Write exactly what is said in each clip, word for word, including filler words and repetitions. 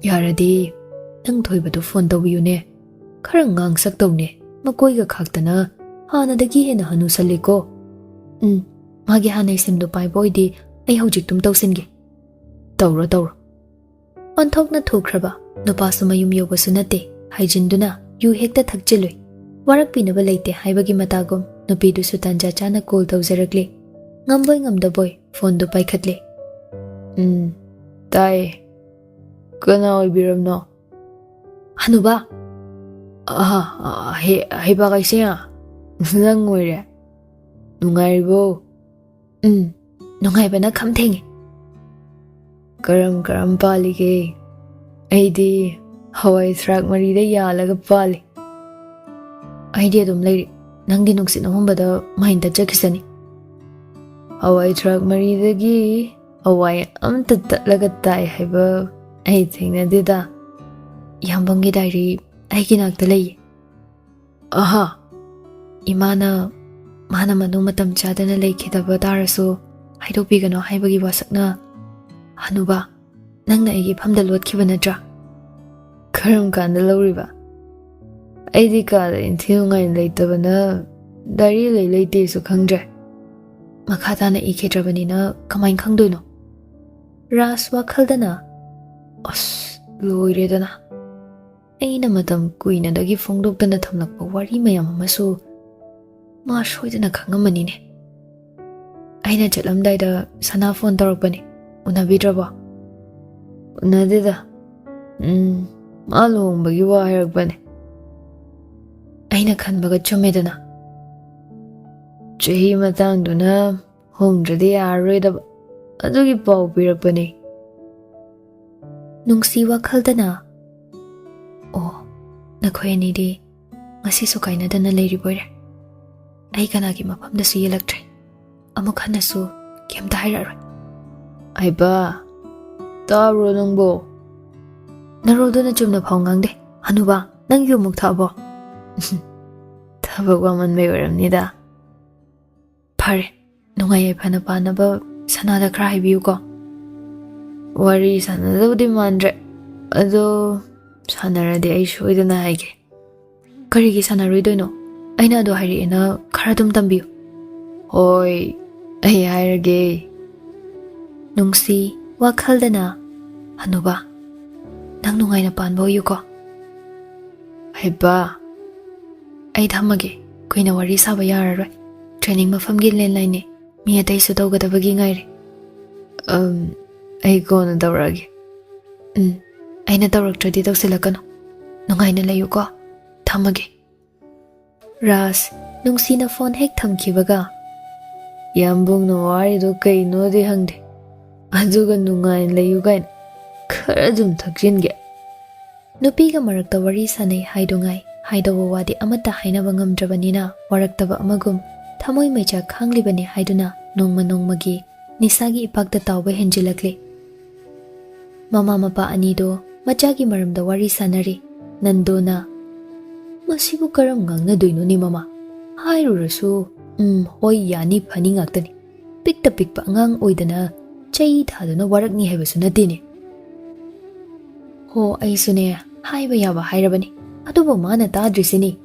ꯌꯥꯔꯗꯤ ꯅꯪ ꯊꯣꯏꯕꯗꯣ ꯐꯣꯟ ꯇꯧꯕꯤꯌꯨꯅꯦ꯫ ꯈꯔ ꯉꯥꯡꯁꯛ ꯇꯧꯅꯦ꯫ ꯃꯀꯣꯏꯒ ꯈꯥꯛꯇꯅ ꯍꯥꯟꯅꯗꯒꯤ ꯍꯦꯟꯅ ꯍꯅꯨꯁꯜꯂꯦꯀꯣ꯫ ꯎꯝ, ꯃꯥꯒꯤ ꯍꯥꯟꯅꯩ ꯁꯤꯝꯗꯣ ꯄꯥꯏꯕ ꯑꯣꯏꯗꯤ ꯑꯩ ꯍꯧꯖꯤꯛ ꯇꯨꯝ ꯇꯧꯁꯤꯟꯒꯦ꯫ ꯇꯧꯔꯣ, ꯇꯧꯔꯣ꯫ ꯑꯣꯟꯊꯣꯛꯅ ꯊꯨꯈ꯭ꯔꯕ ꯅꯨꯄꯥꯁꯨ ꯃꯌꯨꯝ ꯌꯧꯕꯁꯨ ꯅꯠꯇꯦ ꯍꯥꯏꯖꯤꯟꯗꯨꯅ ꯌꯨ ꯍꯦꯛꯇ ꯊꯛꯆꯤꯜꯂꯨꯏ꯫ ꯋꯥꯔꯛꯄꯤꯅꯕ ꯂꯩꯇꯦ ꯍꯥꯏꯕꯒꯤ ꯃꯇꯥꯒꯨꯝ ꯅꯨꯄꯤꯗꯨꯁꯨ ꯇꯥꯟꯖꯥ ꯆꯥꯅ ꯀꯣꯜ ꯇꯧꯖꯔꯛꯂꯦ꯫ ꯉꯝꯕꯣꯏ ꯉꯝꯗꯕꯣꯏ ꯐꯣꯟꯗꯨ ꯄꯥꯏꯈꯠꯂꯦ꯫ "ꯎꯝ, ꯇꯥꯏꯌꯦ꯫ ꯀꯅꯥ ꯑꯣꯏꯕꯤꯔꯕꯅꯣ?" "ꯍꯅꯨꯕ!" "ꯑꯍ, ꯍꯦ, ꯍꯩꯕꯥꯛ ꯀꯩꯁꯦꯡ, ꯅꯪ ꯑꯣꯏꯔꯦ꯫ ꯅꯨꯡꯉꯥꯏꯔꯤꯕꯣ?" "ꯎꯝ, ꯅꯨꯡꯉꯥꯏꯕꯅ ꯈꯝ ꯊꯦꯡꯉꯦ꯫" "ꯀꯔꯝ ꯀꯔꯝ ꯄꯥꯜꯂꯤꯒꯦ?" "ꯑꯩꯗꯤ ꯍꯋꯥꯏ ꯊ꯭ꯔꯥꯛ ꯃꯔꯤꯗ ꯌꯥꯜꯂꯒ ꯄꯥꯜꯂꯤ꯫" "ꯑꯩꯗꯤ ꯑꯗꯨꯝ ꯂꯩꯔꯤ꯫ ꯅꯪꯗꯤ ꯅꯨꯡꯁꯤꯠꯅ ꯍꯨꯝꯕꯗ ꯃꯍꯩ ꯇꯠꯆꯈꯤꯁꯅꯤ꯫" "ꯍꯋꯥꯏ ꯊ꯭ꯔꯥꯛ ꯃꯔꯤꯗꯒꯤ ꯍꯋꯥꯏ ꯑꯃꯇ ꯇꯠꯂꯒ ꯇꯥꯏ ꯍꯥꯏꯕ ꯑꯩ ꯊꯦꯡꯅꯗꯦꯗ꯫" "ꯏꯌꯥꯝꯕꯝꯒꯤ ꯗꯥꯏꯔꯤ ꯑꯩꯒꯤ ꯅꯥꯛꯇ ꯂꯩꯌꯦ꯫" "ꯑꯍꯥ!" ꯏꯃꯥꯅ, ꯃꯥꯅ ꯃꯗꯨ ꯃꯇꯝ ꯆꯥꯗꯅ ꯂꯩꯈꯤꯗꯕ ꯇꯥꯔꯁꯨ ꯍꯥꯏꯗꯣꯛꯄꯤꯒꯅꯨ ꯍꯥꯏꯕꯒꯤ ꯋꯥꯁꯛꯅ꯫ "ꯍꯅꯨꯕ, ꯅꯪꯅ ꯑꯩꯒꯤ ꯐꯝꯗ ꯂꯣꯠꯈꯤꯕ ꯅꯠꯇ꯭ꯔꯥ?" "ꯀꯔꯝ ꯀꯥꯟꯗ ꯂꯧꯔꯤꯕ? ꯑꯩꯗꯤ ꯀꯥꯗ ꯏꯟꯊꯤ ꯅꯨꯡꯉꯥꯏꯅ ꯂꯩꯇꯕꯅ ꯗꯥꯏꯔꯤ ꯂꯩ ꯂꯩꯇꯦꯁꯨ ꯈꯪꯗ꯭ꯔꯦ꯫" "ꯃꯈꯥ ꯇꯥꯅ ꯏꯈꯤꯗ꯭ꯔꯕꯅꯤꯅ ꯀꯃꯥꯏꯅ ꯈꯪꯗꯣꯏꯅꯣ?" ꯔꯥꯖ ꯋꯥꯈꯜꯗꯅ, "ꯑꯁ, ꯂꯣꯏꯔꯦꯗꯅ꯫ ꯑꯩꯅ ꯃꯇꯝ ꯀꯨꯏꯅꯗꯒꯤ ꯐꯣꯡꯗꯣꯛꯇꯅ ꯊꯝꯂꯛꯄ ꯋꯥꯔꯤ ꯃꯌꯥꯝ ꯑꯃꯁꯨ ꯃꯥ ꯁꯣꯏꯗꯅ ꯈꯪꯉꯝꯃꯅꯤꯅꯦ꯫" ꯑꯩꯅ ꯆꯠꯂꯝꯗꯥꯏꯗ ꯁꯅꯥ ꯐꯣꯟ ꯇꯧꯔꯛꯄꯅꯦ꯫ "ꯎꯅꯕꯤꯗ꯭ꯔꯕꯣ?" "ꯎꯅꯗꯦꯗ꯫ ꯎꯝ, ꯃꯥ ꯂꯨꯍꯣꯡꯕꯒꯤ ꯋꯥ ꯍꯥꯏꯔꯛꯄꯅꯦ꯫" ꯑꯩꯅ ꯈꯟꯕꯒ ꯆꯨꯝꯃꯦꯗꯅ꯫ ꯆꯍꯤ ꯃꯇꯥꯡꯗꯨꯅ ꯍꯣꯡꯗ꯭ꯔꯗꯤ ꯌꯥꯔꯔꯣꯏꯗꯕ, ꯑꯗꯨꯒꯤ ꯄꯥꯎ ꯄꯤꯔꯛꯄꯅꯦ꯫ ꯅꯨꯡꯁꯤ ꯋꯥꯈꯜꯗꯅ, "ꯑꯣ, ꯅꯈꯣꯏ ꯑꯅꯤꯗꯤ ꯉꯁꯤꯁꯨ ꯀꯥꯏꯅꯗꯅ ꯂꯩꯔꯤꯕꯣꯏꯔꯦ꯫ ꯑꯩ ꯀꯅꯥꯒꯤ ꯃꯐꯝꯗꯁꯨ ꯌꯦꯜꯂꯛꯇ꯭ꯔꯦ꯫ ꯑꯃꯨꯛ ꯍꯟꯅꯁꯨ ꯀꯩꯝꯇ ꯍꯥꯏꯔꯛꯑꯔꯣꯏ꯫" "ꯍꯩꯕꯥ, ꯇꯥꯕ꯭ꯔꯣ ꯅꯪꯕꯣ?" "ꯅꯔꯣꯜꯗꯨꯅ ꯆꯨꯝꯅ ꯐꯥꯎ ꯉꯥꯡꯗꯦ꯫ ꯍꯅꯨꯕ, ꯅꯪ ꯌꯨ ꯑꯃꯨꯛ ꯊꯛꯑꯕꯣ?" "ꯊꯕꯛ ꯋꯥꯃꯟꯕꯩ ꯑꯣꯏꯔꯝꯅꯤꯗ꯫" "ꯐꯔꯦ, ꯅꯨꯡꯉꯥꯏ ꯌꯥꯏꯐꯅ ꯄꯥꯟꯅꯕ ꯁꯅꯥꯗ ꯈꯔ ꯍꯥꯏꯕꯤꯌꯨꯀꯣ꯫" "ꯋꯥꯔꯤ ꯁꯥꯟꯅꯗꯕꯗꯤ ꯃꯥꯟꯗ꯭ꯔꯦ꯫ ꯑꯗꯣ ꯁꯥꯟꯅꯔꯗꯤ ꯑꯩ ꯁꯣꯏꯗꯅ ꯍꯥꯏꯒꯦ꯫ ꯀꯔꯤꯒꯤ ꯁꯥꯟꯅꯔꯣꯏꯗꯣꯏꯅꯣ? ꯑꯩꯅ ꯑꯗꯣ ꯍꯥꯏꯔꯛꯑꯦꯅ ꯈꯔ ꯑꯗꯨꯝ ꯇꯝꯕꯤꯌꯨ꯫ ꯍꯣꯏ, ꯑꯩ ꯍꯥꯏꯔꯒꯦ꯫ ꯅꯨꯡꯁꯤ, ꯋꯥꯈꯜꯗꯅ, "ꯍꯅꯨꯕ, ꯅꯪ ꯅꯨꯡꯉꯥꯏꯅ ꯄꯥꯟꯕ ꯑꯣꯏꯌꯨꯀꯣ꯫" ꯍꯩꯕ, ꯑꯩ ꯊꯝꯃꯒꯦ꯫ ꯀꯨꯏꯅ ꯋꯥꯔꯤ ꯁꯥꯕ ꯌꯥꯔꯔꯣꯏ꯫ ꯇ꯭ꯔꯦꯅꯤꯡ ꯃꯐꯝꯒꯤ ꯂꯦꯟꯂꯥꯏꯟꯅꯦ꯫ ꯃꯤ ꯑꯇꯩꯁꯨ ꯇꯧꯒꯗꯕꯒꯤ ꯉꯥꯏꯔꯦ꯫ ꯑꯝ, ꯑꯩ ꯀꯣꯟꯅ ꯇꯧꯔꯛꯑꯒꯦ꯫ ꯎꯝ, ꯑꯩꯅ ꯇꯧꯔꯛꯇ꯭ꯔꯗꯤ ꯇꯧꯁꯤꯜꯂꯛꯀꯅꯨ꯫ ꯅꯨꯡꯉꯥꯏꯅ ꯂꯩꯌꯨꯀꯣ꯫ ꯊꯝꯃꯒꯦ꯫ ꯔꯥꯖ, ꯅꯨꯡꯁꯤꯅ ꯐꯣꯟ ꯍꯦꯛ ꯊꯝꯈꯤꯕꯒ, "ꯌꯥꯝꯕꯨꯡꯅ ꯋꯥꯔꯤꯗꯣ ꯀꯩꯅꯣꯗꯤ ꯈꯪꯗꯦ, ꯑꯗꯨꯒ ꯅꯨꯡꯉꯥꯏꯅ ꯂꯩꯌꯨ ꯀꯥꯏꯅ ꯈꯔ ꯑꯗꯨꯝ ꯊꯛꯆꯤꯟꯒꯦ꯫" ꯅꯨꯄꯤꯒ ꯃꯔꯛꯇ ꯋꯥꯔꯤ ꯁꯥꯟꯅꯩ ꯍꯥꯏꯗꯨꯉꯥꯏ ꯍꯥꯏꯗꯧꯕ ꯋꯥꯗꯤ ꯑꯃꯠꯇ ꯍꯥꯏꯅꯕ ꯉꯝꯗ꯭ꯔꯕꯅꯤꯅ, ꯋꯥꯔꯛꯇꯕ ꯑꯃꯒꯨꯝ ꯊꯃꯣꯏ ꯃꯩꯆꯥꯛ ꯈꯥꯡꯂꯤꯕꯅꯤ ꯍꯥꯏꯗꯨꯅ ꯅꯣꯡꯃ ꯅꯣꯡꯃꯒꯤ ꯅꯤꯁꯥꯒꯤ ꯏꯄꯥꯛꯇ ꯇꯥꯎꯕ ꯍꯦꯟꯖꯤꯜꯂꯛꯂꯦ꯫ ꯃꯃꯥ ꯃꯄꯥ ꯑꯅꯤꯗꯣ ꯃꯆꯥꯒꯤ ꯃꯔꯝꯗ ꯋꯥꯔꯤ ꯁꯥꯟꯅꯔꯤ꯫ ꯅꯟꯗꯣꯅ, "ꯃꯁꯤꯕꯨ ꯀꯔꯝ ꯉꯥꯡꯅꯗꯣꯏꯅꯣꯅꯦ ꯃꯃꯥ? ꯍꯥꯏꯔꯨꯔꯁꯨ, ꯎꯝ, ꯍꯣꯏ, ꯌꯥꯅꯤ, ꯐꯅꯤ ꯉꯥꯛꯇꯅꯤ꯫ ꯄꯤꯛꯇ ꯄꯤꯛꯄ ꯑꯉꯥꯡ ꯑꯣꯏꯗꯅ ꯆꯩ ꯊꯥꯗꯨꯅ ꯋꯥꯔꯛꯅꯤ ꯍꯥꯏꯕꯁꯨ ꯅꯠꯇꯦꯅꯦ꯫" ꯍꯣ, ꯑꯩꯁꯨꯅꯦ, ꯍꯥꯏꯕ ꯌꯥꯕ ꯍꯥꯏꯔꯕꯅꯤ, ꯑꯗꯨꯕꯨ ꯃꯥꯅ ꯇꯥꯗ꯭ꯔꯤꯁꯤꯅꯤ꯫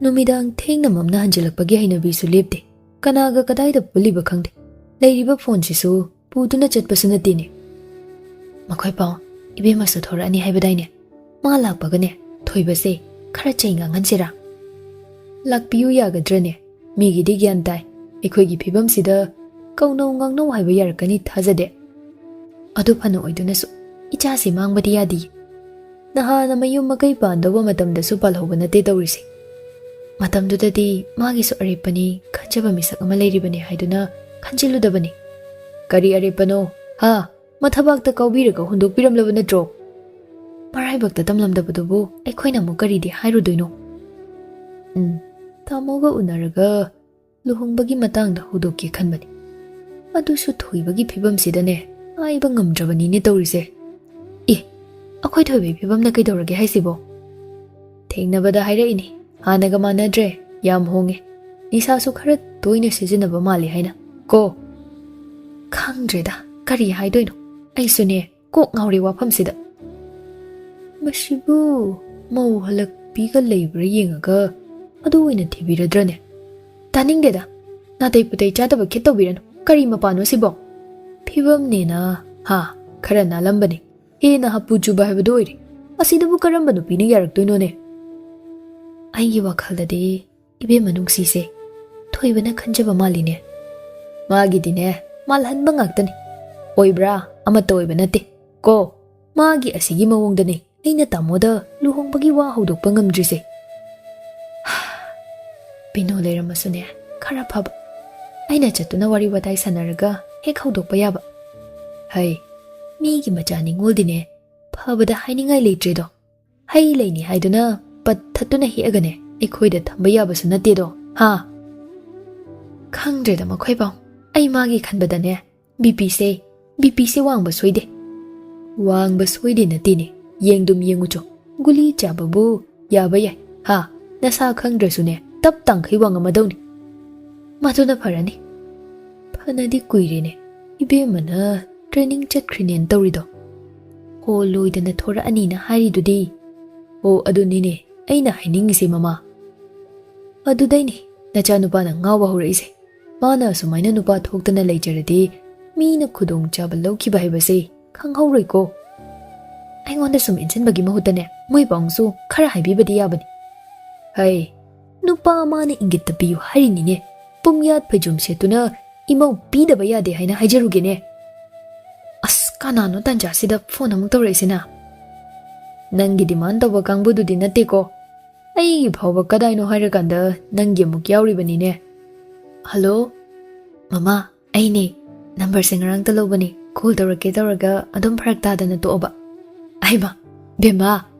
ꯅꯨꯃꯤꯗꯥꯡ ꯊꯦꯡꯅ ꯃꯝꯅ ꯍꯟꯖꯤꯜꯂꯛꯄꯒꯤ ꯍꯩꯅꯕꯤꯁꯨ ꯂꯦꯞꯇꯦ꯫ ꯀꯅꯥꯒ ꯀꯗꯥꯏꯗ ꯄꯨꯜꯂꯤꯕ ꯈꯪꯗꯦ꯫ ꯂꯩꯔꯤꯕ ꯐꯣꯟꯁꯤꯁꯨ ꯄꯨꯗꯨꯅ ꯆꯠꯄꯁꯨ ꯅꯠꯇꯦꯅꯦ꯫ ꯃꯈꯣꯏ ꯄꯥꯎ, ꯏꯕꯦꯝꯃꯁꯨ ꯊꯣꯔꯛꯑꯅꯤ ꯍꯥꯏꯕꯗꯥꯏꯅꯦ? ꯃꯥ ꯂꯥꯛꯄꯒꯅꯦ, ꯊꯣꯏꯕꯁꯦ ꯈꯔ ꯆꯩ ꯉꯥꯡꯍꯟꯁꯤꯔꯥ? ꯂꯥꯛꯄꯤꯌꯨ ꯌꯥꯒꯗ꯭ꯔꯅꯦ? ꯃꯤꯒꯤꯗꯤ ꯒ꯭ꯌꯥꯟ ꯇꯥꯏ꯫ ꯑꯩꯈꯣꯏꯒꯤ ꯐꯤꯕꯝꯁꯤꯗ ꯀꯧꯅꯧ ꯉꯥꯡꯅꯧ ꯍꯥꯏꯕ ꯌꯥꯔꯛꯀꯅꯤ ꯊꯥꯖꯗꯦ꯫ ꯑꯗꯨ ꯐꯅ ꯑꯣꯏꯗꯨꯅꯁꯨ, ꯏꯆꯥꯁꯤ ꯃꯥꯡꯕꯗꯤ ꯌꯥꯗꯤꯌꯦ꯫ ꯅꯍꯥꯟꯅ ꯃꯌꯨꯝ ꯃꯀꯩ ꯄꯥꯟꯗꯧꯕ ꯃꯇꯝꯗꯁꯨ ꯄꯥꯜꯍꯧꯕ ꯅꯠꯇꯦ ꯇꯧꯔꯤꯁꯦ꯫ ꯃꯇꯝꯗꯨꯗꯗꯤ ꯃꯥꯒꯤꯁꯨ ꯑꯔꯦꯞꯄꯅꯤ, ꯈꯟꯖꯕ ꯃꯤꯁꯛ ꯑꯃ ꯂꯩꯔꯤꯕꯅꯤ ꯍꯥꯏꯗꯨꯅ ꯈꯟꯖꯤꯜꯂꯨꯗꯕꯅꯤ꯫ ꯀꯔꯤ ꯑꯔꯦꯞꯄꯅꯣ? ꯍꯥ? ꯃꯊꯕꯥꯛꯇ ꯀꯥꯎꯕꯤꯔꯒ ꯍꯨꯟꯗꯣꯛꯄꯤꯔꯝꯂꯕ ꯅꯠꯇ꯭ꯔꯣ? ꯃꯔꯥꯏꯕꯛꯇ ꯇꯝꯂꯝꯗꯕꯗꯨꯕꯨ ꯑꯩꯈꯣꯏꯅ ꯑꯃꯨꯛ ꯀꯔꯤꯗꯤ ꯍꯥꯏꯔꯨꯗꯣꯏꯅꯣ? ꯎꯝ, ꯇꯥꯃꯣꯒ ꯎꯅꯔꯒ ꯂꯨꯍꯣꯡꯕꯒꯤ ꯃꯇꯥꯡꯗ ꯍꯧꯗꯣꯛꯀꯦ ꯈꯟꯕꯅꯤ꯫ ꯑꯗꯨꯁꯨ ꯊꯣꯏꯕꯒꯤ ꯐꯤꯕꯝꯁꯤꯗꯅꯦ, ꯍꯥꯏꯕ ꯉꯝꯗ꯭ꯔꯕꯅꯤꯅꯦ ꯇꯧꯔꯤꯁꯦ꯫ ꯑꯦ, ꯑꯩꯈꯣꯏ ꯊꯣꯏꯕꯒꯤ ꯐꯤꯕꯝꯅ ꯀꯩꯗꯧꯔꯒꯦ ꯍꯥꯏꯁꯤꯕꯣ? ꯊꯦꯡꯅꯕꯗ ꯍꯥꯏꯔꯛꯏꯅꯤ, ꯍꯥꯟꯅꯒ ꯃꯥꯟꯅꯗ꯭ꯔꯦ, ꯌꯥꯝ ꯍꯣꯡꯉꯦ꯫ ꯅꯤꯁꯥꯁꯨ ꯈꯔ ꯇꯣꯏꯅ ꯁꯤꯖꯤꯟꯅꯕ ꯃꯥꯜꯂꯦ ꯍꯥꯏꯅ꯫ ꯀꯣ? ꯈꯪꯗ꯭ꯔꯦꯗ, ꯀꯔꯤ ꯍꯥꯏꯗꯣꯏꯅꯣ? ꯑꯩꯁꯨꯅꯦ, ꯀꯣꯛ ꯉꯥꯎꯔꯦ ꯋꯥꯐꯝꯁꯤꯗ꯫ ꯃꯁꯤꯕꯨ ꯃꯧ ꯍꯜꯂꯛꯄꯤꯒ ꯂꯩꯕ꯭ꯔꯥ ꯌꯦꯡꯉꯒ ꯑꯗꯨ ꯑꯣꯏꯅ ꯊꯤꯕꯤꯔꯗ꯭ꯔꯅꯦ? ꯇꯥꯅꯤꯡꯗꯦꯗ꯫ ꯅꯥꯇꯩ ꯄꯨꯇꯩ ꯆꯥꯗꯕ ꯈꯤꯠ ꯇꯧꯕꯤꯔꯅꯨ꯫ ꯀꯔꯤ ꯃꯄꯥꯅꯣ ꯁꯤꯕꯣ? ꯐꯤꯕꯝꯅꯦꯅ, ꯍꯥ, ꯈꯔ ꯅꯥꯜꯂꯝꯕꯅꯤ꯫ ꯍꯦꯟꯅ ꯍꯥꯄꯨ ꯆꯨꯕ ꯍꯥꯏꯕꯗꯨ ꯑꯣꯏꯔꯦ꯫ ꯑꯁꯤꯗꯕꯨ ꯀꯔꯝꯕ ꯅꯨꯄꯤꯅ ꯌꯥꯔꯛꯇꯣꯏꯅꯣꯅꯦ? ꯑꯩꯒꯤ ꯋꯥꯈꯜꯗꯗꯤ ꯏꯕꯦꯝꯃ ꯅꯨꯡꯁꯤꯁꯦ ꯊꯣꯏꯕꯅ ꯈꯟꯖꯕ ꯃꯥꯜꯂꯤꯅꯦ꯫ ꯃꯥꯒꯤꯗꯤꯅꯦ, ꯃꯥꯜꯍꯟꯕ ꯉꯥꯛꯇꯅꯤ꯫ ꯑꯣꯏꯕ꯭ꯔꯥ? ꯑꯃꯠꯇ ꯑꯣꯏꯕ ꯅꯠꯇꯦ꯫ ꯀꯣ, ꯃꯥꯒꯤ ꯑꯁꯤꯒꯤ ꯃꯑꯣꯡꯗꯅꯦ ꯑꯩꯅ ꯇꯥꯃꯣꯗ ꯂꯨꯍꯣꯡꯕꯒꯤ ꯋꯥ ꯍꯧꯗꯣꯛꯄ ꯉꯝꯗ꯭ꯔꯤꯁꯦ꯫ ꯄꯤꯅꯣ ꯂꯩꯔꯝꯃꯁꯨꯅꯦ, ꯈꯔ ꯐꯕ꯫ ꯑꯩꯅ ꯆꯠꯇꯨꯅ ꯋꯥꯔꯤ ꯋꯥꯇꯥꯏ ꯁꯥꯟꯅꯔꯒ ꯍꯦꯛ ꯍꯧꯗꯣꯛꯄ ꯌꯥꯕ꯫ ꯍꯩ, ꯃꯤꯒꯤ ꯃꯆꯥ ꯅꯤꯉꯣꯜꯗꯤꯅꯦ, ꯐꯕꯗ ꯍꯥꯏꯅꯤꯡꯉꯥꯏ ꯂꯩꯇ꯭ꯔꯦꯗꯣ꯫ ꯍꯩ ꯂꯩꯅꯤ ꯍꯥꯏꯗꯨꯅ ꯄꯠ ꯊꯠꯇꯨꯅ ꯍꯦꯛꯑꯒꯅꯦ ꯑꯩꯈꯣꯏꯗ ꯊꯝꯕ ꯌꯥꯕꯁꯨ ꯅꯠꯇꯦꯗꯣ, ꯍꯥ? ꯈꯪꯗ꯭ꯔꯦꯗ ꯃꯈꯣꯏ ꯄꯥꯎ꯫ ꯑꯩ ꯃꯥꯒꯤ ꯈꯟꯕꯗꯅꯦ, ꯕꯤ ꯄꯤꯁꯦ, ꯕꯤ ꯄꯤꯁꯦ ꯋꯥꯡꯕ ꯁꯣꯏꯗꯦ꯫ ꯋꯥꯡꯕ ꯁꯣꯏꯗꯦ ꯅꯠꯇꯦꯅꯦ, ꯌꯦꯡꯗꯨꯝ ꯌꯦꯡꯉꯨꯆꯣ꯫ ꯒꯨꯂꯤ ꯆꯥꯕꯕꯨ ꯌꯥꯕ ꯌꯥꯏ, ꯍꯥ? ꯅꯁꯥ ꯈꯪꯗ꯭ꯔꯁꯨꯅꯦ, ꯇꯞ ꯇꯥꯡꯈꯩ ꯋꯥꯡꯉꯝꯃꯗꯧꯅꯤ꯫ ꯃꯗꯨꯅ ꯐꯔꯅꯤ꯫ ꯐꯅꯗꯤ ꯀꯨꯏꯔꯦꯅꯦ, ꯏꯕꯦꯝꯃꯅ training ꯆꯠꯈ꯭ꯔꯤꯅꯦꯅ ꯇꯧꯔꯤꯗꯣ꯫ ꯍꯣ, ꯂꯣꯏꯗꯅ ꯊꯣꯔꯛꯑꯅꯤꯅ ꯍꯥꯏꯔꯤꯗꯨꯗꯤ꯫ ꯑꯣ, ꯑꯗꯨꯅꯤꯅꯦ ꯑꯩꯅ ꯍꯥꯏꯅꯤꯡꯉꯤꯁꯦ, ꯃꯃꯥ꯫ ꯑꯗꯨꯗꯩꯅꯦ ꯅꯆꯥꯅꯨꯄꯥꯅ ꯉꯥꯎꯕ ꯍꯧꯔꯛꯏꯁꯦ꯫ ꯃꯥꯅ ꯑꯁꯨꯃꯥꯏꯅ ꯅꯨꯄꯥ ꯊꯣꯛꯇꯅ ꯂꯩꯖꯔꯗꯤ ꯃꯤꯅ ꯈꯨꯗꯣꯡꯆꯥꯕ ꯂꯧꯈꯤꯕ ꯍꯥꯏꯕꯁꯦ ꯈꯪꯍꯧꯔꯣꯏꯀꯣ꯫ ꯑꯩꯉꯣꯟꯗ ꯁꯨꯝ ꯏꯟꯁꯤꯟꯕꯒꯤ ꯃꯍꯨꯠꯇꯅꯦ, ꯃꯣꯏ ꯄꯥꯎꯁꯨ ꯈꯔ ꯍꯥꯏꯕꯤꯕꯗꯤ ꯌꯥꯕꯅꯤ꯫ ꯍꯩ, ꯅꯨꯄꯥ ꯃꯥꯅ ꯏꯪꯒꯤꯠꯇ ꯄꯤꯌꯨ ꯍꯥꯏꯔꯤꯅꯤꯅꯦ꯫ ꯄꯨꯡꯌꯥꯠ ꯐꯩꯖꯣꯝ ꯁꯦꯠꯇꯨꯅ ꯏꯃꯧ ꯄꯤꯗꯕ ꯌꯥꯗꯦ ꯍꯥꯏꯅ ꯍꯥꯏꯖꯔꯨꯒꯦꯅꯦ꯫ ꯑꯁ, ꯀꯅꯥꯅꯣ ꯇꯥꯟꯖꯥꯁꯤꯗ phone ꯑꯃꯨꯛ ꯇꯧꯔꯛꯏꯁꯤꯅ? ꯅꯪꯒꯤ demand ꯇꯧꯕ ꯀꯥꯡꯕꯨꯗꯨꯗꯤ ꯅꯠꯇꯦꯀꯣ꯫ ꯑꯩꯒꯤ ꯐꯥꯎꯕ ꯀꯗꯥꯏꯅꯣ ꯍꯥꯏꯔꯀꯥꯟꯗ ꯅꯪꯒꯤ ꯑꯃꯨꯛ ꯌꯥꯎꯔꯤꯕꯅꯤꯅꯦ꯫ ꯍꯜꯂꯣ, ꯃꯃꯥ, ꯑꯩꯅꯦ꯫ Numberꯁꯦ ꯉꯔꯥꯡꯇ ꯂꯧꯕꯅꯦ꯫ Call ꯇꯧꯔꯛꯀꯦ ꯇꯧꯔꯒ ꯑꯗꯨꯝ ꯐꯔꯛ ꯇꯥꯗꯅ ꯇꯣꯛꯑꯕ꯫ ꯑꯩꯃ, ꯕꯦꯝꯃ,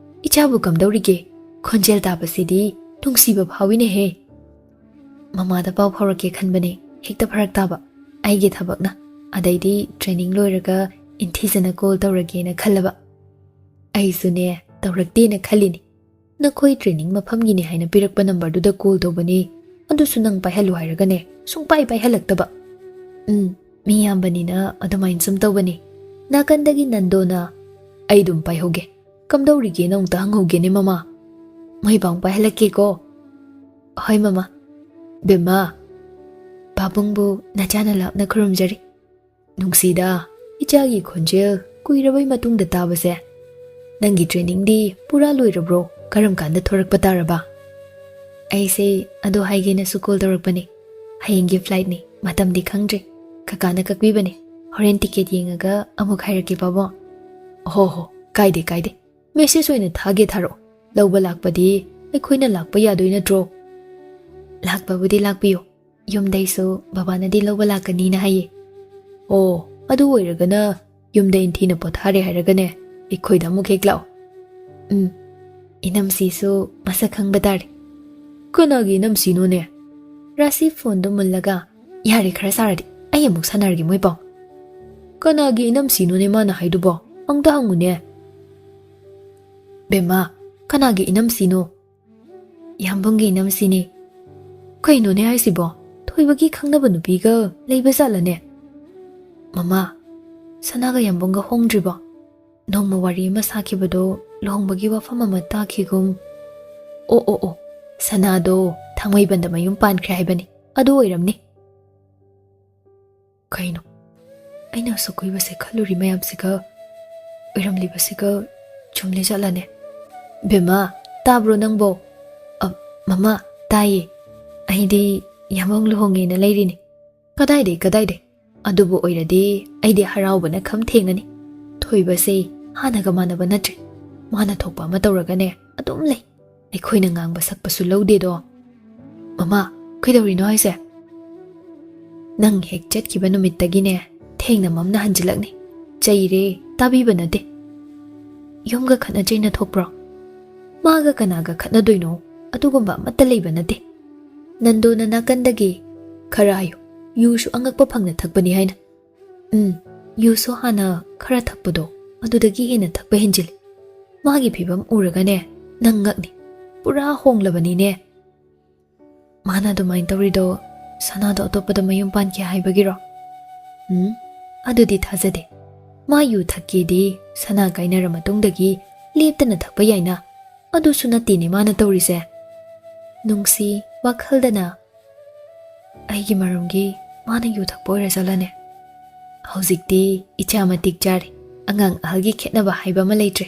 ꯏꯆꯥꯕꯨ ꯀꯝꯗꯧꯔꯤꯒꯦ? ꯈꯣꯟꯖꯦꯜ ꯇꯥꯕꯁꯤꯗꯤ ꯅꯨꯡꯁꯤꯕ ꯐꯥꯎꯏꯅꯦꯍꯦ꯫ ꯃꯃꯥꯗ ꯄꯥꯎ ꯐꯥꯎꯔꯛꯀꯦ ꯈꯟꯕꯅꯦ, ꯍꯦꯛꯇ ꯐꯔꯛ ꯇꯥꯕ꯫ ꯑꯩꯒꯤ ꯊꯕꯛꯅ꯫ ꯑꯗꯩꯗꯤ training ꯂꯣꯏꯔꯒ ꯏꯟꯊꯤꯖꯅ call ꯇꯧꯔꯒꯦꯅ ꯈꯜꯂꯕ꯫ ꯑꯩꯁꯨꯅꯦ, ꯇꯧꯔꯛꯇꯦꯅ ꯈꯜꯂꯤꯅꯤ꯫ ꯅꯈꯣꯏ training ꯃꯐꯝꯒꯤꯅꯤ ꯍꯥꯏꯅ ꯄꯤꯔꯛꯄ numberꯗꯨꯗ call ꯇꯧꯕꯅꯤ, ꯑꯗꯨꯁꯨ ꯅꯪ ꯄꯥꯏꯍꯜꯂꯨ ꯍꯥꯏꯔꯒꯅꯦ, ꯁꯨꯡꯄꯥꯏ ꯄꯥꯏꯍꯜꯂꯛꯇꯕ꯫ ꯎꯝ, ꯃꯤ ꯌꯥꯝꯕꯅꯤꯅ ꯑꯗꯨꯃꯥꯏꯅ ꯁꯨꯝ ꯇꯧꯕꯅꯤ꯫ ꯅꯥꯀꯟꯗꯒꯤ ꯅꯟꯗꯣꯅ, "ꯑꯩ ꯑꯗꯨꯝ ꯄꯥꯏꯍꯧꯒꯦ꯫ ꯀꯝꯗꯧꯔꯤꯒꯦꯅ ꯑꯃꯨꯛꯇ ꯍꯪꯍꯧꯒꯦꯅꯦ, ꯃꯃꯥ꯫ ꯃꯣꯏꯕꯥꯡ ꯄꯥꯏꯍꯜꯂꯛꯀꯦꯀꯣ꯫" "ꯍꯣꯏ, ꯃꯃꯥ꯫" "ꯕꯦꯝꯃ, ꯄꯥꯕꯨꯡꯕꯨ ꯅꯆꯥꯅ ꯂꯥꯞꯅ ꯈꯨꯔꯨꯝꯖꯔꯤ꯫" "ꯅꯨꯡꯁꯤꯗ, ꯏꯆꯥꯒꯤ ꯈꯣꯟꯖꯦꯜ ꯀꯨꯏꯔꯕꯩ ꯃꯇꯨꯡꯗ ꯇꯥꯕꯁꯦ꯫ ꯅꯪꯒꯤ ꯇ꯭ꯔꯦꯅꯤꯡꯗꯤ ꯄꯨꯔꯥ ꯂꯣꯏꯔꯕ꯭ꯔꯣ? ꯀꯔꯝ ꯀꯥꯟꯗ ꯊꯣꯔꯛꯄ ꯇꯥꯔꯕ?" "ꯑꯩꯁꯦ ꯑꯗꯨ ꯍꯥꯏꯒꯦꯅꯁꯨ ꯀꯣꯜ ꯇꯧꯔꯛꯄꯅꯦ꯫ ꯍꯌꯦꯡꯒꯤ ꯐ꯭ꯂꯥꯏꯠꯅꯤ, ꯃꯇꯝꯗꯤ ꯈꯪꯗ꯭ꯔꯤ꯫ ꯀꯀꯥꯅ ꯀꯛꯄꯤꯕꯅꯦ꯫ ꯍꯣꯔꯦꯟ ꯇꯤꯀꯦꯠ ꯌꯦꯡꯉꯒ ꯑꯃꯨꯛ ꯍꯥꯏꯔꯛꯀꯦ, ꯄꯥꯕꯨꯡ꯫" "ꯍꯣ ꯍꯣ, ꯀꯥꯏꯗꯦ ꯀꯥꯏꯗꯦ꯫ ꯃꯦꯁꯦꯖ ꯑꯣꯏꯅ ꯊꯥꯒꯦ ꯊꯥꯔꯛꯑꯣ꯫ ꯂꯧꯕ ꯂꯥꯛꯄꯗꯤ ꯑꯩꯈꯣꯏꯅ ꯂꯥꯛꯄ ꯌꯥꯗꯣꯏ ꯅꯠꯇ꯭ꯔꯣ?" "ꯂꯥꯛꯄꯕꯨꯗꯤ ꯂꯥꯛꯄꯤꯌꯣ꯫ ꯌꯨꯝꯗꯩꯁꯨ ꯕꯕꯥꯅꯗꯤ ꯂꯧꯕ ꯂꯥꯛꯀꯅꯤꯅ ꯍꯥꯏꯌꯦ꯫" "ꯑꯣ, ꯑꯗꯨ ꯑꯣꯏꯔꯒꯅ ꯌꯨꯝꯗ ꯏꯟꯊꯤꯅ ꯄꯣꯊꯥꯔꯦ ꯍꯥꯏꯔꯒꯅꯦ, ꯑꯩꯈꯣꯏꯗ ꯑꯃꯨꯛ ꯍꯦꯛ ꯂꯥꯛꯑꯣ꯫" "ꯎꯝ, ꯏꯅꯝꯁꯤꯁꯨ ꯃꯁꯛ ꯈꯪꯕ ꯇꯥꯔꯦ꯫" "ꯀꯅꯥꯒꯤ ꯏꯅꯝꯁꯤꯅꯣꯅꯦ?" ꯔꯥꯁꯤ ꯐꯣꯟꯗꯣ ꯃꯨꯜꯂꯒ, "ꯌꯥꯔꯦ, ꯈꯔ ꯁꯥꯔꯗꯤ꯫ ꯑꯩ ꯑꯃꯨꯛ ꯁꯥꯟꯅꯔꯒꯦ, ꯃꯣꯏ ꯄꯥꯎ꯫" "ꯀꯅꯥꯒꯤ ꯏꯅꯝꯁꯤꯅꯣꯅꯦ ꯃꯥꯅ ꯍꯥꯏꯗꯨꯕꯣ? ꯑꯝꯇ ꯍꯪꯉꯨꯅꯦ꯫" "ꯕꯦꯝꯃ, ꯀꯅꯥꯒꯤ ꯏꯅꯝꯁꯤꯅꯣ?" "ꯌꯥꯝꯕꯨꯡꯒꯤ ꯏꯅꯝꯁꯤꯅꯦ꯫" "ꯀꯩꯅꯣꯅꯦ ꯍꯥꯏꯁꯤꯕꯣ? ꯊꯣꯏꯕꯒꯤ ꯈꯪꯅꯕ ꯅꯨꯄꯤꯒ ꯂꯩꯕ ꯖꯥꯠꯂꯅꯦ?" "ꯃꯃꯥ, ꯁꯅꯥꯒ ꯌꯥꯝꯕꯨꯡꯒ ꯍꯣꯡꯗ꯭ꯔꯤꯕꯣ? ꯅꯣꯡꯃ ꯋꯥꯔꯤ ꯑꯃ ꯁꯥꯈꯤꯕꯗꯣ ꯂꯨꯍꯣꯡꯕꯒꯤ ꯋꯥꯐꯝ ꯑꯃ ꯇꯥꯈꯤꯒꯨꯝ꯫" "ꯑꯣ, ꯑꯣ, ꯑꯣ, ꯁꯅꯥꯗꯣ ꯊꯥꯡꯃꯩꯕꯟꯗ ꯃꯌꯨꯝ ꯄꯥꯟꯈ꯭ꯔꯦ ꯍꯥꯏꯕꯅꯤ꯫ ꯑꯗꯨ ꯑꯣꯏꯔꯝꯅꯤ꯫" "ꯀꯩꯅꯣ? ꯑꯩꯅ ꯑꯁꯨꯛ ꯀꯨꯏꯕꯁꯦ ꯈꯜꯂꯨꯔꯤ ꯃꯌꯥꯝꯁꯤꯒ ꯑꯣꯏꯔꯝꯂꯤꯕꯁꯤꯒ ꯆꯨꯝꯂꯤ ꯖꯥꯠꯂꯅꯦ?" "ꯕꯦꯝꯃ, ꯇꯥꯕ꯭ꯔꯣ ꯅꯪꯕꯣ?" "ꯑ, ꯃꯃꯥ, ꯇꯥꯏꯌꯦ꯫ ꯑꯩꯗꯤ ꯌꯥꯝꯕꯨꯡ ꯂꯨꯍꯣꯡꯉꯦꯅ ꯂꯩꯔꯤꯅꯤ꯫" "ꯀꯗꯥꯏꯗꯩ, ꯀꯗꯥꯏꯗꯩ? ꯑꯗꯨꯕꯨ ꯑꯣꯏꯔꯗꯤ ꯑꯩꯗꯤ ꯍꯔꯥꯎꯕꯅ ꯈꯝ ꯊꯦꯡꯉꯅꯤ꯫ ꯊꯣꯏꯕꯁꯦ ꯍꯥꯟꯅꯒ ꯃꯥꯟꯅꯕ ꯅꯠꯇ꯭ꯔꯦ꯫ ꯃꯥꯅ ꯊꯣꯛꯄ ꯑꯃ ꯇꯧꯔꯒꯅꯦ, ꯑꯗꯨꯝ ꯂꯩ꯫ ꯑꯩꯈꯣꯏꯅ ꯉꯥꯡꯕ ꯁꯛꯄꯁꯨ ꯂꯧꯗꯦꯗꯣ꯫" "ꯃꯃꯥ, ꯀꯩꯗꯧꯔꯤꯅꯣ ꯍꯥꯏꯁꯦ?" "ꯅꯪ ꯍꯦꯛ ꯆꯠꯈꯤꯕ ꯅꯨꯃꯤꯠꯇꯒꯤꯅꯦ, ꯊꯦꯡꯅ ꯃꯝꯅ ꯍꯟꯖꯤꯜꯂꯛꯅꯤ꯫ ꯆꯩꯔꯦ, ꯇꯥꯕꯤꯕ ꯅꯠꯇꯦ꯫" "ꯌꯨꯝꯒ ꯈꯠꯅ ꯆꯩꯅ ꯊꯣꯛꯄ꯭ꯔꯣ?" "ꯃꯥꯒ ꯀꯅꯥꯒ ꯈꯠꯅꯗꯣꯏꯅꯣ? ꯑꯗꯨꯒꯨꯝꯕ ꯑꯃꯠꯇ ꯂꯩꯕ ꯅꯠꯇꯦ꯫" ꯅꯟꯗꯣꯅ ꯅꯥꯀꯟꯗꯒꯤ, "ꯈꯔ ꯍꯥꯏꯌꯨ, ꯌꯨꯁꯨ ꯑꯉꯛꯄ ꯐꯪꯅ ꯊꯛꯄꯅꯤ ꯍꯥꯏꯅ꯫" "ꯎꯝ, ꯌꯨꯁꯨ ꯍꯥꯟꯅ ꯈꯔ ꯊꯛꯄꯗꯣ, ꯑꯗꯨꯗꯒꯤ ꯍꯦꯟꯅ ꯊꯛꯄ ꯍꯦꯟꯖꯤꯜꯂꯤ꯫ ꯃꯥꯒꯤ ꯐꯤꯕꯝ ꯎꯔꯒꯅꯦ, ꯅꯪ ꯉꯛꯅꯤ꯫ ꯄꯨꯔꯥ ꯍꯣꯡꯂꯕꯅꯤꯅꯦ꯫" "ꯃꯥꯅ ꯑꯗꯨꯃꯥꯏꯅ ꯇꯧꯔꯤꯗꯣ ꯁꯅꯥꯗꯣ ꯑꯇꯣꯞꯄꯗ ꯃꯌꯨꯝ ꯄꯥꯟꯈꯤ ꯍꯥꯏꯕꯒꯤꯔꯣ?" "ꯎꯝ, ꯑꯗꯨꯗꯤ ꯊꯥꯖꯗꯦ꯫ ꯃꯥ ꯌꯨ ꯊꯛꯀꯦꯗꯤ ꯁꯅꯥ ꯀꯥꯏꯅꯔ ꯃꯇꯨꯡꯗꯒꯤ ꯂꯦꯞꯇꯅ ꯊꯛꯄ ꯌꯥꯏꯅ꯫ ꯑꯗꯨꯁꯨ ꯅꯠꯇꯦꯅꯦ ꯃꯥꯅ ꯇꯧꯔꯤꯁꯦ꯫ ꯅꯨꯡꯁꯤ ꯋꯥꯈꯜꯗꯅ, "ꯑꯩꯒꯤ ꯃꯔꯝꯒꯤ ꯃꯥꯅ ꯌꯨ ꯊꯛꯄ ꯑꯣꯏꯔꯖꯥꯠꯂꯅꯦ? ꯍꯧꯖꯤꯛꯇꯤ ꯏꯆꯥ ꯃꯇꯤꯛ ꯆꯥꯔꯦ꯫ ꯑꯉꯥꯡ ꯑꯍꯜꯒꯤ ꯈꯦꯠꯅꯕ ꯍꯥꯏꯕ ꯑꯃ ꯂꯩꯇ꯭ꯔꯦ꯫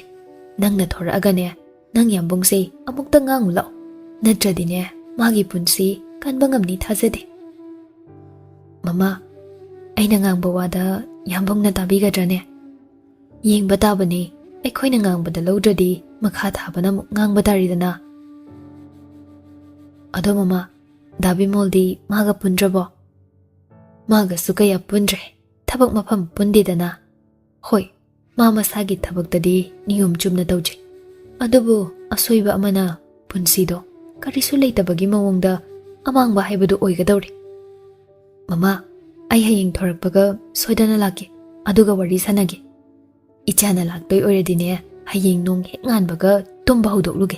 ꯅꯪꯅ ꯊꯣꯔꯛꯑꯒꯅꯦ, ꯅꯪ ꯌꯥꯝꯕꯨꯡꯁꯦ ꯑꯃꯨꯛꯇ ꯉꯥꯡꯉꯨ ꯂꯥꯛꯑꯣ꯫ ꯅꯠꯇ꯭ꯔꯗꯤꯅꯦ, ꯃꯥꯒꯤ ꯄꯨꯟꯁꯤ ꯀꯟꯕ ꯉꯝꯅꯤ ꯊꯥꯖꯗꯦ꯫" "ꯃꯃꯥ, ꯑꯩꯅ ꯉꯥꯡꯕ ꯋꯥꯗ ꯌꯥꯝꯕꯨꯡꯅ ꯇꯥꯕꯤꯒꯗ꯭ꯔꯅꯦ?" "ꯌꯦꯡꯕ ꯇꯥꯕꯅꯤ꯫ ꯑꯩꯈꯣꯏꯅ ꯉꯥꯡꯕꯗ ꯂꯧꯗ꯭ꯔꯗꯤ ꯃꯈꯥ ꯊꯥꯕꯅ ꯑꯃꯨꯛ ꯉꯥꯡꯕ ꯇꯥꯔꯤꯗꯅ꯫" "ꯑꯗꯣ ꯃꯃꯥ, ꯗꯥ ꯕꯤꯃꯣꯜꯗꯤ ꯃꯥꯒ ꯄꯨꯟꯗ꯭ꯔꯕꯣ?" "ꯃꯥꯒꯁꯨ ꯀꯌꯥ ꯄꯨꯟꯗ꯭ꯔꯦ꯫ ꯊꯕꯛ ꯃꯐꯝ ꯄꯨꯟꯗꯦꯗꯅ꯫ ꯍꯣꯏ, ꯃꯥ ꯃꯁꯥꯒꯤ ꯊꯕꯛꯇꯗꯤ ꯅꯤꯌꯣꯝ ꯆꯨꯝꯅ ꯇꯧꯖꯩ꯫ ꯑꯗꯨꯕꯨ ꯑꯁꯣꯏꯕ ꯑꯃꯅ ꯄꯨꯟꯁꯤꯗꯣ ꯀꯔꯤꯁꯨ ꯂꯩꯇꯕꯒꯤ ꯃꯑꯣꯡꯗ ꯑꯃꯥꯡꯕ ꯍꯥꯏꯕꯗꯨ ꯑꯣꯏꯒꯗꯧꯔꯦ꯫ ꯃꯃꯥ, ꯑꯩ ꯍꯌꯦꯡ ꯊꯣꯔꯛꯄꯒ ꯁꯣꯏꯗꯅ ꯂꯥꯛꯀꯦ, ꯑꯗꯨꯒ ꯋꯥꯔꯤ ꯁꯥꯟꯅꯒꯦ꯫ ꯏꯆꯥꯅ ꯂꯥꯛꯇꯣꯏ ꯑꯣꯏꯔꯗꯤꯅꯦ, ꯍꯌꯦꯡ ꯅꯣꯡ ꯍꯦꯛ ꯉꯥꯟꯕꯒ ꯇꯨꯝꯕ ꯍꯧꯗꯣꯛꯂꯨꯒꯦ꯫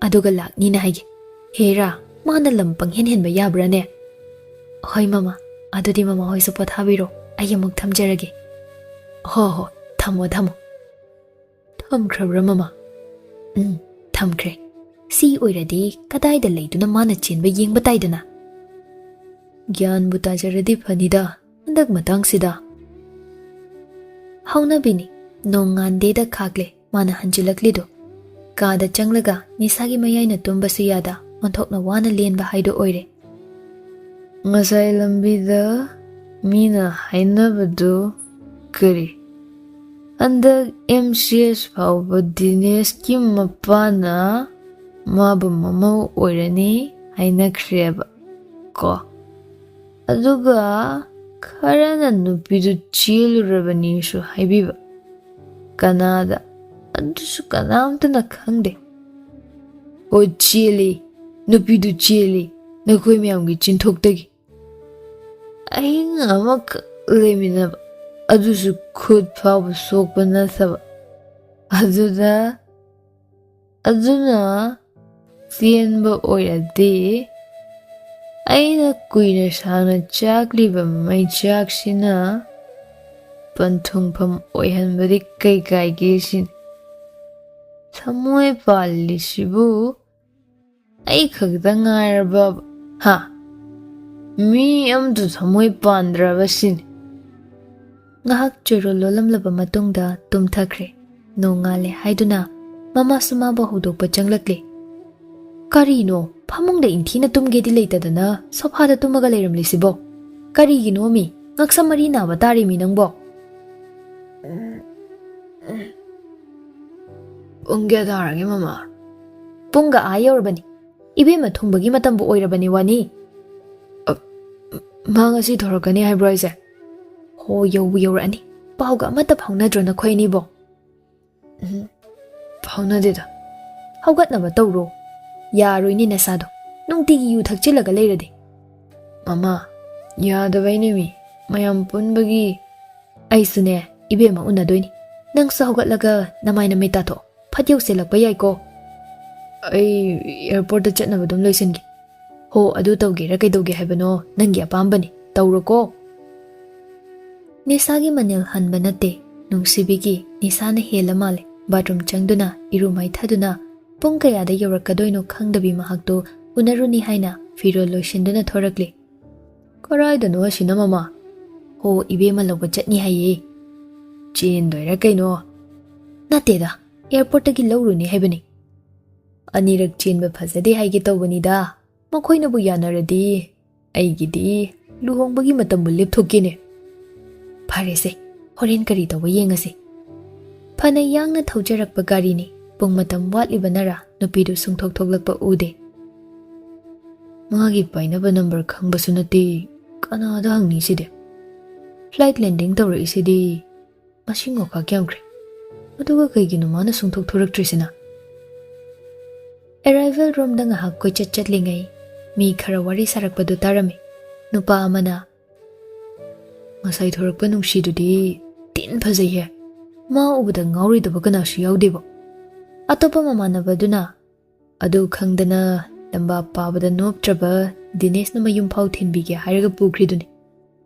ꯑꯗꯨꯒ ꯂꯥꯛꯅꯤꯅ ꯍꯥꯏꯒꯦ꯫ ꯍꯦꯔꯥ, ꯃꯥꯅ ꯂꯝ ꯄꯪꯍꯦꯟ ꯍꯦꯟꯕ ꯌꯥꯕ꯭ꯔꯥꯅꯦ?" "ꯍꯣꯏ ꯃꯃꯥ, ꯑꯗꯨꯗꯤ ꯃꯃꯥ ꯍꯣꯏꯁꯨ ꯄꯣꯊꯥꯕꯤꯔꯣ꯫ ꯑꯩ ꯑꯃꯨꯛ ꯊꯝꯖꯔꯒꯦ꯫" "ꯍꯣ ꯍꯣ, ꯊꯝꯃꯣ ꯊꯝꯃꯣ꯫" "ꯊꯝꯈ꯭ꯔꯕ꯭ꯔꯥ ꯃꯃꯥ?" "ꯎꯝ, ꯊꯝꯈ꯭ꯔꯦ꯫ ꯁꯤ ꯑꯣꯏꯔꯗꯤ ꯀꯗꯥꯏꯗ ꯂꯩꯗꯨꯅ ꯃꯥꯅ ꯆꯦꯟꯕ ꯌꯦꯡꯕ ꯇꯥꯏꯗꯅ꯫ ꯒ꯭ꯌꯥꯟꯕꯨ ꯇꯥꯖꯔꯗꯤ ꯐꯅꯤꯗ ꯍꯟꯗꯛ ꯃꯇꯥꯡꯁꯤꯗ꯫" ꯍꯧꯅꯕꯤꯅꯤ, ꯅꯣꯡꯉꯥꯟꯗꯦꯗ ꯈꯥꯛꯂꯦ ꯃꯥꯅ ꯍꯟꯖꯤꯜꯂꯛꯂꯤꯗꯣ꯫ ꯀꯥꯗ ꯆꯪꯂꯒ ꯅꯤꯁꯥꯒꯤ ꯃꯌꯥꯏꯅ ꯇꯨꯝꯕꯁꯨ ꯌꯥꯗ ꯑꯣꯟꯊꯣꯛꯅ ꯋꯥꯅ ꯂꯦꯟꯕ ꯍꯥꯏꯗꯣ ꯑꯣꯏꯔꯦ꯫ "ꯉꯁꯥꯏ ꯂꯝꯕꯤꯗ ꯃꯤꯅ ꯍꯥꯏꯅꯕꯗꯨ ꯀꯔꯤ? ꯍꯟꯗꯛ ꯑꯦꯝ ꯁꯤ ꯑꯦꯁ ꯐꯥꯎꯕ ꯗꯤꯅꯦꯁꯀꯤ ꯃꯄꯥꯅ ꯃꯥꯕꯨ ꯃꯃꯧ ꯑꯣꯏꯔꯅꯤ ꯍꯥꯏꯅꯈ꯭ꯔꯦꯕ ꯀꯣ꯫ ꯑꯗꯨꯒ ꯈꯔꯅ ꯅꯨꯄꯤꯗꯨ ꯆꯦꯜꯂꯨꯔꯕꯅꯤꯁꯨ ꯍꯥꯏꯕꯤꯕ꯫ ꯀꯅꯥꯗ? ꯑꯗꯨꯁꯨ ꯀꯅꯥꯝꯇꯅ ꯈꯪꯗꯦ꯫ ꯑꯣ, ꯆꯦꯜꯂꯤ, ꯅꯨꯄꯤꯗꯨ ꯆꯦꯜꯂꯤ, ꯅꯈꯣꯏ ꯃꯌꯥꯝꯒꯤ ꯆꯤꯟꯊꯣꯛꯇꯒꯤ꯫ ꯑꯍꯤꯡ ꯑꯃꯈꯛ ꯂꯩꯃꯤꯟꯅꯕ, ꯑꯗꯨꯁꯨ ꯈꯨꯠ ꯐꯥꯎꯕ ꯁꯣꯛꯄ ꯅꯠꯇꯕ꯫ ꯑꯗꯨꯗ, ꯑꯗꯨꯅ ꯆꯦꯟꯕ ꯑꯣꯏꯔꯗꯤ, ꯑꯩꯅ ꯀꯨꯏꯅ ꯁꯥꯡꯅ ꯆꯥꯛꯂꯤꯕ ꯃꯩꯆꯥꯛꯁꯤꯅ ꯄꯟꯊꯨꯡꯐꯝ ꯑꯣꯏꯍꯟꯕꯗꯤ ꯀꯩ ꯀꯥꯏꯒꯦ ꯁꯤꯅꯤ꯫ ꯊꯃꯣꯏ ꯄꯥꯜꯂꯤꯁꯤꯕꯨ ꯑꯩ ꯈꯛꯇ ꯉꯥꯏꯔꯕ? ꯍꯥ? ꯃꯤ ꯑꯃꯇ ꯊꯃꯣꯏ ꯄꯥꯟꯗ꯭ꯔꯕ ꯁꯤꯅꯤ꯫ ꯉꯥꯏꯍꯥꯛ ꯆꯣꯏꯔꯣꯜ ꯂꯣꯜꯂꯝꯂꯕ ꯃꯇꯨꯡꯗ ꯇꯨꯝꯊꯈ꯭ꯔꯦ꯫ ꯅꯣꯡꯉꯥꯜꯂꯦ ꯍꯥꯏꯗꯨꯅ ꯃꯃꯥꯁꯨ ꯃꯥꯕꯨ ꯍꯧꯗꯣꯛꯄ ꯆꯪꯂꯛꯂꯦ꯫ "ꯀꯔꯤꯅꯣ, ꯐꯃꯨꯡꯗ ꯏꯪꯊꯤꯅ ꯇꯨꯝꯒꯦꯗꯤ ꯂꯩꯇꯗꯅ ꯁꯣꯐꯥꯗ ꯇꯨꯝꯃꯒ ꯂꯩꯔꯝꯂꯤꯁꯤꯕꯣ? ꯀꯔꯤꯒꯤꯅꯣꯃꯤ, ꯉꯛꯁꯝ ꯃꯔꯤ ꯅꯥꯕ ꯇꯥꯔꯦꯃꯤ ꯅꯪꯕꯣ?" "ꯄꯨꯡ ꯀꯌꯥ ꯇꯥꯔꯒꯦ, ꯃꯃꯥ?" "ꯄꯨꯡꯒ ꯑꯥ ꯌꯧꯔꯕꯅꯤ꯫ ꯏꯕꯦꯝꯃ ꯊꯨꯡꯕꯒꯤ ꯃꯇꯝꯕꯨ ꯑꯣꯏꯔꯕꯅꯤ ꯋꯥꯅꯤ꯫ ꯑ, ꯃꯥ ꯉꯁꯤ ꯊꯣꯔꯛꯀꯅꯤ ꯍꯥꯏꯕ꯭ꯔꯣ ꯍꯥꯏꯁꯦ?" "ꯍꯣ, ꯌꯧꯕꯨ ꯌꯧꯔꯛꯑꯅꯤ꯫ ꯄꯥꯎꯒ ꯑꯃꯠꯇ ꯐꯥꯎꯅꯗ꯭ꯔꯣ ꯅꯈꯣꯏ ꯑꯅꯤꯕꯣ?" "ꯎꯝ, ꯐꯥꯎꯅꯗꯦꯗ꯫" "ꯍꯧꯒꯠꯅꯕ ꯇꯧꯔꯣ꯫ ꯌꯥꯔꯣꯏꯅꯦ ꯅꯁꯥꯗꯣ, ꯅꯨꯡꯇꯤꯒꯤ ꯌꯨ ꯊꯛꯆꯤꯜꯂꯒ ꯂꯩꯔꯗꯤ꯫" "ꯃꯃꯥ, ꯌꯥꯗꯕꯩꯅꯦꯃꯤ, ꯃꯌꯥꯝ ꯄꯨꯟꯕꯒꯤ꯫" "ꯑꯩꯁꯨꯅꯦ, ꯏꯕꯦꯝꯃ ꯎꯅꯗꯣꯏꯅꯤ꯫ ꯅꯪꯁꯨ ꯍꯧꯒꯠꯂꯒ ꯅꯃꯥꯏ ꯅꯃꯤꯠ ꯇꯥꯊꯣꯛꯑꯣ꯫ ꯐꯠ ꯌꯧꯁꯤꯜꯂꯛꯄ ꯌꯥꯏꯀꯣ?" "ꯑꯩ ꯑꯦꯌꯥꯔꯄꯣꯔꯠꯇ ꯆꯠꯅꯕ ꯑꯗꯨꯝ ꯂꯣꯏꯁꯤꯟꯒꯦ꯫" "ꯍꯣ, ꯑꯗꯨ ꯇꯧꯒꯦꯔꯥ ꯀꯩꯗꯧꯒꯦ ꯍꯥꯏꯕꯅꯣ, ꯅꯪꯒꯤ ꯑꯄꯥꯝꯕꯅꯤ, ꯇꯧꯔꯣꯀꯣ꯫" ꯅꯤꯁꯥꯒꯤ ꯃꯅꯤꯜ ꯍꯟꯕ ꯅꯠꯇꯦ, ꯅꯨꯡꯁꯤꯕꯤꯒꯤ ꯅꯤꯁꯥꯅ ꯍꯦꯜꯂ ꯃꯥꯜꯂꯦ꯫ ꯕꯥꯠꯔꯨꯝ ꯆꯪꯗꯨꯅ ꯏꯔꯨ ꯃꯥꯏꯊꯗꯨꯅ ꯄꯨꯡ ꯀꯌꯥꯗ ꯌꯧꯔꯛꯀꯗꯣꯏꯅꯣ ꯈꯪꯗꯕꯤ ꯃꯍꯥꯛꯇꯨ ꯎꯅꯔꯨꯅꯤ ꯍꯥꯏꯅ ꯐꯤꯔꯣꯜ ꯂꯣꯏꯁꯤꯟꯗꯨꯅ ꯊꯣꯔꯛꯂꯤ꯫ "ꯀꯔꯥꯏꯗꯅꯣ ꯑꯁꯤꯅ, ꯃꯃꯥ?" "ꯍꯣ, ꯏꯕꯦꯝꯃ ꯂꯧꯕ ꯆꯠꯅꯤ ꯍꯥꯏꯌꯦ꯫" "ꯆꯦꯟꯗꯣꯏꯔꯥ ꯀꯩꯅꯣ?" "ꯅꯠꯇꯦꯗ, ꯑꯦꯌꯥꯔꯄꯣꯔꯠꯇꯒꯤ ꯂꯧꯔꯨꯅꯤ ꯍꯥꯏꯕꯅꯤ꯫" "ꯑꯅꯤꯔꯛ ꯆꯦꯟꯕ ꯐꯖꯗꯦ ꯍꯥꯏꯒꯦ ꯇꯧꯕꯅꯤꯗ꯫ ꯃꯈꯣꯏꯅꯕꯨ ꯌꯥꯅꯔꯗꯤ ꯑꯩꯒꯤꯗꯤ ꯂꯨꯍꯣꯡꯕꯒꯤ ꯃꯇꯝꯕꯨ ꯂꯦꯞꯊꯣꯛꯀꯦꯅꯦ꯫" "ꯐꯔꯦꯁꯦ, ꯍꯣꯔꯦꯟ ꯀꯔꯤ ꯇꯧꯕ ꯌꯦꯡꯉꯁꯤ꯫" ꯐꯅ ꯌꯥꯡꯅ ꯊꯧꯖꯔꯛꯄ ꯒꯥꯔꯤꯅꯤ꯫ ꯄꯨꯡ ꯃꯇꯝ ꯋꯥꯠꯂꯤꯕꯅꯔ ꯅꯨꯄꯤꯗꯨ ꯁꯨꯡꯊꯣꯛ ꯊꯣꯛꯂꯛꯄ ꯎꯗꯦ꯫ "ꯃꯥꯒꯤ ꯄꯥꯏꯅꯕ ꯅꯝꯕꯔ ꯈꯪꯕꯁꯨ ꯅꯠꯇꯦ, ꯀꯅꯥꯗ ꯍꯪꯅꯤ ꯁꯤꯗꯤ? ꯐ꯭ꯂꯥꯏꯠ ꯂꯦꯟꯗꯤꯡ ꯇꯧꯔꯛꯏꯁꯤꯗꯤ ꯃꯁꯤꯡ ꯃꯈꯥ ꯌꯥꯝꯈ꯭ꯔꯦ꯫ ꯑꯗꯨꯒ ꯀꯩꯒꯤꯅꯣ ꯃꯥꯅ ꯁꯨꯡꯊꯣꯛ ꯊꯣꯔꯛꯇ꯭ꯔꯤꯁꯤꯅ?" ꯑꯦꯔꯥꯏꯚꯦꯜ ꯔꯨꯝꯗ ꯉꯥꯏꯍꯥꯛ ꯀꯣꯏꯆꯠ ꯆꯠꯂꯤꯉꯩ ꯃꯤ ꯈꯔ ꯋꯥꯔꯤ ꯁꯥꯔꯛꯄꯗꯨ ꯇꯥꯔꯝꯃꯤ꯫ ꯅꯨꯄꯥ ꯑꯃꯅ, "ꯉꯁꯥꯏ ꯊꯣꯔꯛꯄ ꯅꯨꯡꯁꯤꯗꯨꯗꯤ ꯇꯤꯟ ꯐꯖꯩꯍꯦ꯫ ꯃꯥ ꯎꯕꯗ ꯉꯥꯎꯔꯣꯏꯗꯕ ꯀꯅꯥꯁꯨ ꯌꯥꯎꯗꯦꯕꯣ꯫" ꯑꯇꯣꯞꯄ ꯃꯃꯥꯟꯅꯕꯗꯨꯅ, "ꯑꯗꯨ ꯈꯪꯗꯅ ꯂꯝꯕꯥ ꯄꯥꯕꯗ ꯅꯣꯞꯇ꯭ꯔꯕ ꯗꯤꯅꯦꯁꯅ ꯃꯌꯨꯝ ꯐꯥꯎ ꯊꯤꯟꯕꯤꯒꯦ ꯍꯥꯏꯔꯒ ꯄꯨꯈ꯭ꯔꯤꯗꯨꯅꯤ꯫"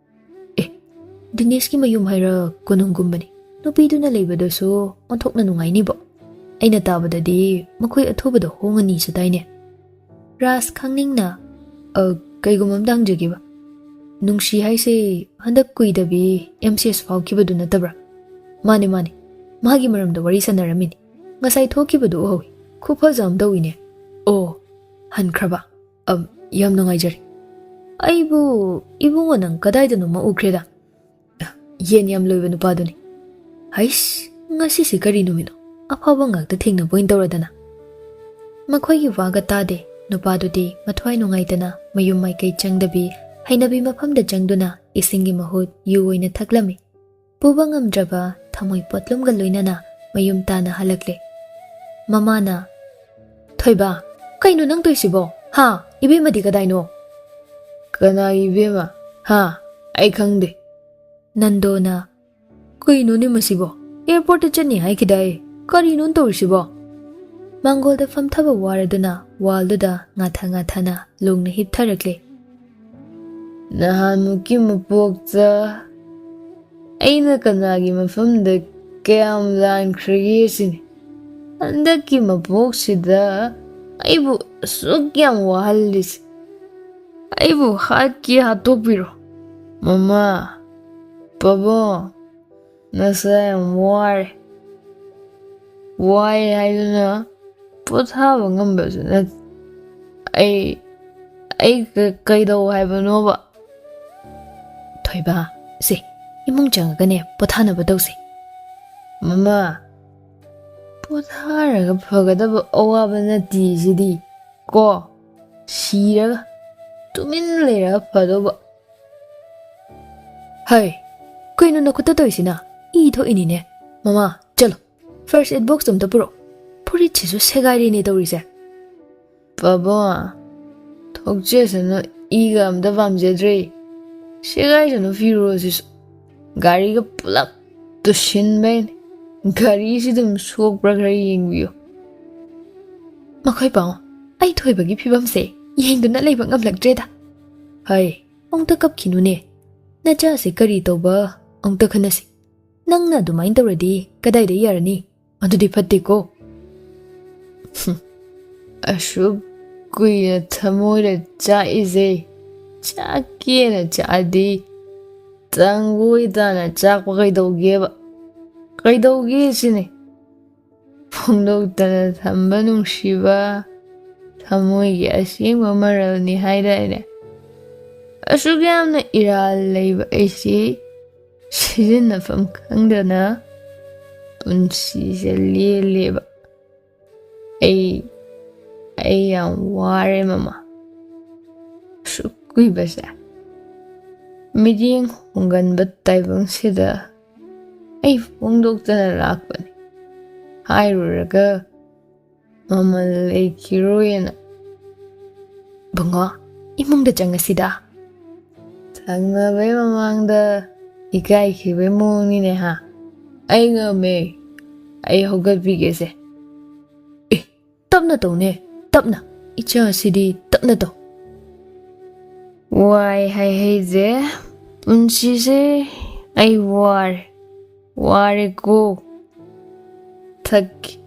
"ꯑꯦ, ꯗꯤꯅꯦꯁꯀꯤ ꯃꯌꯨꯝ ꯍꯥꯏꯔ ꯀꯣꯅꯨꯡꯒꯨꯝꯕꯅꯤ꯫ ꯅꯨꯄꯤꯗꯨꯅ ꯂꯩꯕꯗꯁꯨ ꯑꯣꯟꯊꯣꯛꯅ ꯅꯨꯡꯉꯥꯏꯅꯤꯕꯣ꯫ ꯑꯩꯅ ꯇꯥꯕꯗꯗꯤ ꯃꯈꯣꯏ ꯑꯊꯨꯕꯗ ꯍꯣꯡꯉꯅꯤꯁꯨ ꯇꯥꯏꯅꯦ꯫ ꯔꯥꯖ ꯈꯪꯅꯤꯡꯅ, "ꯑ, ꯀꯩꯒꯨꯝꯕ ꯑꯝꯇ ꯍꯪꯖꯒꯦꯕ꯫ ꯅꯨꯡꯁꯤ ꯍꯥꯏꯁꯦ ꯍꯟꯗꯛ ꯀꯨꯏꯗꯕꯤ ꯑꯦꯝ ꯁꯤ ꯑꯦꯁ ꯐꯥꯎꯈꯤꯕꯗꯨ ꯅꯠꯇꯕ꯭ꯔꯥ?" "ꯃꯥꯅꯦ, ꯃꯥꯅꯦ꯫ ꯃꯥꯒꯤ ꯃꯔꯝꯗ ꯋꯥꯔꯤ ꯁꯥꯟꯅꯔꯝꯃꯤꯅꯤ꯫ ꯉꯁꯥꯏ ꯊꯣꯛꯈꯤꯕꯗꯨ ꯎꯍꯧꯏ꯫ ꯈꯨꯐꯖ ꯑꯃ ꯇꯧꯏꯅꯦ꯫ ꯑꯣ, ꯍꯟꯈ꯭ꯔꯕ? ꯑꯝ, ꯌꯥꯝ ꯅꯨꯡꯉꯥꯏꯖꯔꯦ꯫ ꯑꯩꯕꯨ ꯏꯕꯨꯡꯉꯣ ꯅꯪ ꯀꯗꯥꯏꯗꯅꯣꯃ ꯎꯈ꯭ꯔꯦꯗ?" "ꯌꯦꯟ ꯌꯥꯝ ꯂꯣꯏꯕ ꯅꯨꯄꯥꯗꯨꯅꯤ꯫" "ꯍꯩꯁ, ꯉꯁꯤꯁꯤ ꯀꯔꯤ ꯅꯨꯃꯤꯠꯅꯣ? ꯑꯐꯕ ꯉꯥꯛꯇ ꯊꯦꯡꯅꯕ ꯑꯣꯏꯅ ꯇꯧꯔꯗꯅ꯫" ꯃꯈꯣꯏꯒꯤ ꯋꯥꯒ ꯇꯥꯗꯦ꯫ ꯅꯨꯄꯥꯗꯨꯗꯤ ꯃꯊ꯭ꯋꯥꯏ ꯅꯨꯡꯉꯥꯏꯇꯅ ꯃꯌꯨꯝ ꯃꯥꯏꯀꯩ ꯆꯪꯗꯕꯤ, ꯍꯩꯅꯕꯤ ꯃꯐꯝꯗ ꯆꯪꯗꯨꯅ ꯏꯁꯤꯡꯒꯤ ꯃꯍꯨꯠ ꯌꯨ ꯑꯣꯏꯅ ꯊꯛꯂꯝꯃꯤ꯫ ꯄꯨꯕ ꯉꯝꯗ꯭ꯔꯕ ꯊꯃꯣꯏ ꯄꯣꯠꯂꯨꯝꯒ ꯂꯣꯏꯅꯅ ꯃꯌꯨꯝ ꯇꯥꯅ ꯍꯜꯂꯛꯂꯦ꯫ ꯃꯃꯥꯅ, "ꯊꯣꯏꯕ, ꯀꯩꯅꯣ ꯅꯪ ꯇꯧꯏꯁꯤꯕꯣ? ꯍꯥ? ꯏꯕꯦꯝꯃꯗꯤ ꯀꯗꯥꯏꯅꯣ?" "ꯀꯅꯥꯒꯤ ꯏꯕꯦꯝꯃ? ꯍꯥ? ꯑꯩ ꯈꯪꯗꯦ꯫" ꯅꯟꯗꯣꯅ, "ꯀꯩꯅꯣꯅꯦ ꯃꯁꯤꯕꯣ? ꯑꯦꯌꯔꯄꯣꯔꯠꯇ ꯆꯠꯅꯤ ꯍꯥꯏꯈꯤꯗꯥꯏ? ꯀꯔꯤꯅꯣ ꯇꯧꯔꯤꯁꯤꯕꯣ?" ꯃꯥꯡꯒꯣꯜꯗ ꯐꯝꯊꯕ ꯋꯥꯔꯗꯨꯅ ꯋꯥꯜꯗꯨꯗ ꯉꯥꯊ ꯉꯥꯊꯅ ꯂꯣꯡꯅ ꯍꯤꯞꯊꯔꯛꯂꯦ꯫ "ꯅꯍꯥꯟꯃꯨꯛꯀꯤ ꯃꯄꯣꯛꯇ ꯑꯩꯅ ꯀꯅꯥꯒꯤ ꯃꯐꯝꯗ ꯀꯌꯥꯝ ꯂꯥꯟꯈ꯭ꯔꯒꯦ ꯁꯤꯅꯤ꯫ ꯍꯟꯗꯛꯀꯤ ꯃꯄꯣꯛꯁꯤꯗ ꯑꯩꯕꯨ ꯑꯁꯨꯛ ꯌꯥꯝ ꯋꯥꯍꯜꯂꯤꯁꯦ꯫ ꯑꯩꯕꯨ ꯍꯥꯠꯀꯦ ꯍꯥꯠꯇꯣꯛꯄꯤꯔꯣ꯫ ꯃꯃꯥ, ꯄꯥꯕꯨꯡ, ꯅꯁꯥ ꯌꯥꯝ ꯋꯥꯔꯦ꯫ ꯋꯥꯏ ꯍꯥꯏꯗꯨꯅ ꯄꯣꯊꯥꯕ ꯉꯝꯕꯁꯨ ꯅꯠꯇꯦ꯫ ꯑꯩ, ꯑꯩ ꯀ-, ꯀꯩꯗꯧ ꯍꯥꯏꯕꯅꯣꯕ?" "ꯊꯣꯏꯕ, ꯁꯦ, ꯏꯃꯨꯡ ꯆꯪꯉꯒꯅꯦ ꯄꯣꯊꯥꯅꯕ ꯇꯧꯁꯦ꯫" "ꯃꯃꯥ, ꯄꯣꯊꯥꯔꯒ ꯐꯒꯗꯕ ꯑꯋꯥꯕ ꯅꯠꯇꯦ ꯁꯤꯗꯤ, ꯀꯣ? ꯁꯤꯔꯒ ꯇꯨꯃꯤꯟ ꯂꯩꯔꯒ ꯐꯗꯧꯕ꯫" "ꯍꯩ, ꯀꯩꯅꯣ ꯅꯈꯨꯠꯇ ꯇꯧꯔꯤꯁꯤꯅ? ꯏ ꯊꯣꯛꯏꯅꯤꯅꯦ꯫ ꯃꯃꯥ, ꯆꯠꯂꯣ, ꯐꯥꯔꯁ ꯑꯦꯗ ꯕꯣꯛꯁ ꯑꯝꯇ ꯄꯨꯔꯛꯑꯣ꯫ ꯐꯨꯔꯤꯠꯁꯤꯁꯨ ꯁꯦꯒꯥꯏꯔꯦꯅꯦ ꯇꯧꯔꯤꯁꯦ꯫" "ꯄꯥꯕꯨꯡ, ꯊꯣꯛꯆꯁꯅꯨ, ꯏꯒ ꯑꯝꯇ ꯄꯥꯝꯖꯗ꯭ꯔꯦ꯫ ꯁꯦꯒꯥꯏꯁꯅꯨ ꯐꯤꯔꯣꯜꯁꯤꯁꯨ꯫ ꯒꯥꯔꯤꯒ ꯄꯨꯂꯞ ꯇꯨꯁꯤꯟꯕꯩꯅꯦ꯫ ꯒꯥꯔꯤꯁꯤ ꯑꯗꯨꯝ ꯁꯣꯛꯄ꯭ꯔꯥ ꯈꯔ ꯌꯦꯡꯕꯤꯌꯨ꯫" "ꯃꯈꯣꯏ ꯄꯥꯎ, ꯑꯩ ꯊꯣꯏꯕꯒꯤ ꯐꯤꯕꯝꯁꯦ ꯌꯦꯡꯗꯨꯅ ꯂꯩꯕ ꯉꯝꯂꯛꯇ꯭ꯔꯦꯗ꯫ ꯍꯩ, ꯑꯃꯨꯛꯇ ꯀꯞꯈꯤꯅꯨꯅꯦ꯫ ꯅꯆꯥꯁꯦ ꯀꯔꯤ ꯇꯧꯕ? ꯑꯃꯨꯛꯇ ꯈꯟꯅꯁꯤ꯫ ꯅꯪꯅ ꯑꯗꯨꯃꯥꯏꯅ ꯇꯧꯔꯗꯤ ꯀꯗꯥꯏꯗ ꯌꯥꯔꯅꯤ? ꯑꯗꯨꯗꯤ ꯐꯠꯇꯦꯀꯣ꯫ ꯑꯁꯨꯛ ꯀꯨꯏꯅ ꯊꯃꯣꯏꯗ ꯆꯥꯛꯏꯁꯦ, ꯆꯥꯛꯀꯦꯅ ꯆꯥꯛꯑꯗꯤ ꯇꯪꯒꯣꯏ ꯇꯥꯅ ꯆꯥꯛꯄ ꯀꯩꯗꯧꯒꯦꯕ? ꯀꯩꯗꯧꯒꯦ ꯁꯤꯅꯤ꯫ ꯐꯣꯡꯗꯣꯛꯇꯅ ꯊꯝꯕ ꯅꯨꯡꯁꯤꯕ ꯊꯃꯣꯏꯒꯤ ꯑꯁꯦꯡꯕ ꯃꯔꯜꯅꯤ ꯍꯥꯏꯗꯥꯏꯅꯦ? ꯑꯁꯨꯛ ꯌꯥꯝꯅ ꯏꯔꯥꯜ ꯂꯩꯕ ꯑꯩꯁꯤ ꯁꯤꯖꯤꯟꯅꯐꯝ ꯈꯪꯗꯅ ꯄꯨꯟꯁꯤꯁꯦ ꯂꯦꯜꯂꯦꯕ꯫ ꯑꯩ ꯑꯩ ꯌꯥꯝ ꯋꯥꯔꯦ ꯃꯃꯥ꯫ ꯑꯁꯨꯛ ꯀꯨꯏꯕꯁꯦ ꯃꯤꯠꯌꯦꯡ ꯍꯣꯡꯒꯟꯕ ꯇꯥꯏꯕꯪꯁꯤꯗ ꯑꯩ ꯐꯣꯡꯗꯣꯛꯇꯅ ꯂꯥꯛꯄꯅꯤ꯫ ꯍꯥꯏꯔꯨꯔꯒ ꯃꯃꯜ ꯂꯩꯈꯤꯔꯣꯏꯅ꯫ ꯕꯨꯡꯉꯣ, ꯏꯃꯨꯡꯗ ꯆꯪꯉꯁꯤꯗ꯫ ꯊꯪꯅꯕꯩ ꯃꯃꯥꯡꯗ ꯏꯀꯥꯏꯈꯤꯕꯩ ꯃꯑꯣꯡꯅꯤꯅꯦ ꯍꯥ? ꯑꯩ ꯉꯝꯃꯦ꯫ ꯑꯩ ꯍꯧꯒꯠꯄꯤꯒꯦꯁꯦ꯫ ꯑꯦ, ꯇꯞꯅ ꯇꯧꯅꯦ, ꯇꯞꯅ꯫ ꯏꯆꯥꯁꯤꯗꯤ ꯇꯞꯅ ꯇꯧ꯫ ꯋꯥꯏ ꯍꯥꯏꯍꯩꯁꯦ, ꯄꯨꯟꯁꯤꯁꯦ ꯑꯩ ꯋꯥꯔꯦ, ꯋꯥꯔꯦꯀꯣ꯫ ꯊꯛꯀꯦ,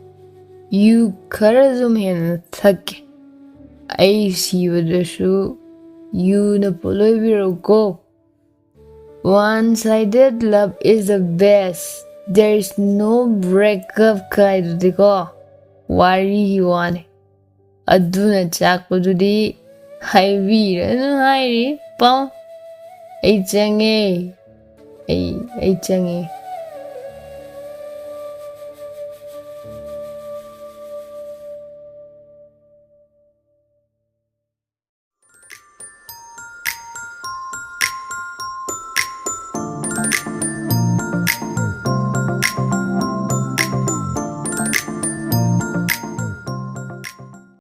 ꯌꯨ ꯈꯔꯁꯨ ꯍꯦꯟꯅ ꯊꯛꯀꯦ꯫ ꯑꯩ ꯁꯤꯕꯗꯁꯨ ꯌꯨꯅ ꯄꯣꯠꯂꯣꯏꯕꯤꯔꯣꯀꯣ꯫ One sided love is the best, there is no breakup ꯀꯥꯏꯗꯨꯗꯤꯀꯣ, ꯋꯥꯔꯤꯒꯤ ꯋꯥꯅꯤ꯫ ꯑꯗꯨꯅ ꯆꯥꯛꯄꯗꯨꯗꯤ ꯍꯥꯏꯕꯤꯔꯅꯨ ꯍꯥꯏꯔꯤ ꯄꯥꯎ꯫ ꯑꯩ ꯆꯪꯉꯦ, ꯑꯩ ꯑꯩ ꯆꯪꯉꯦ꯫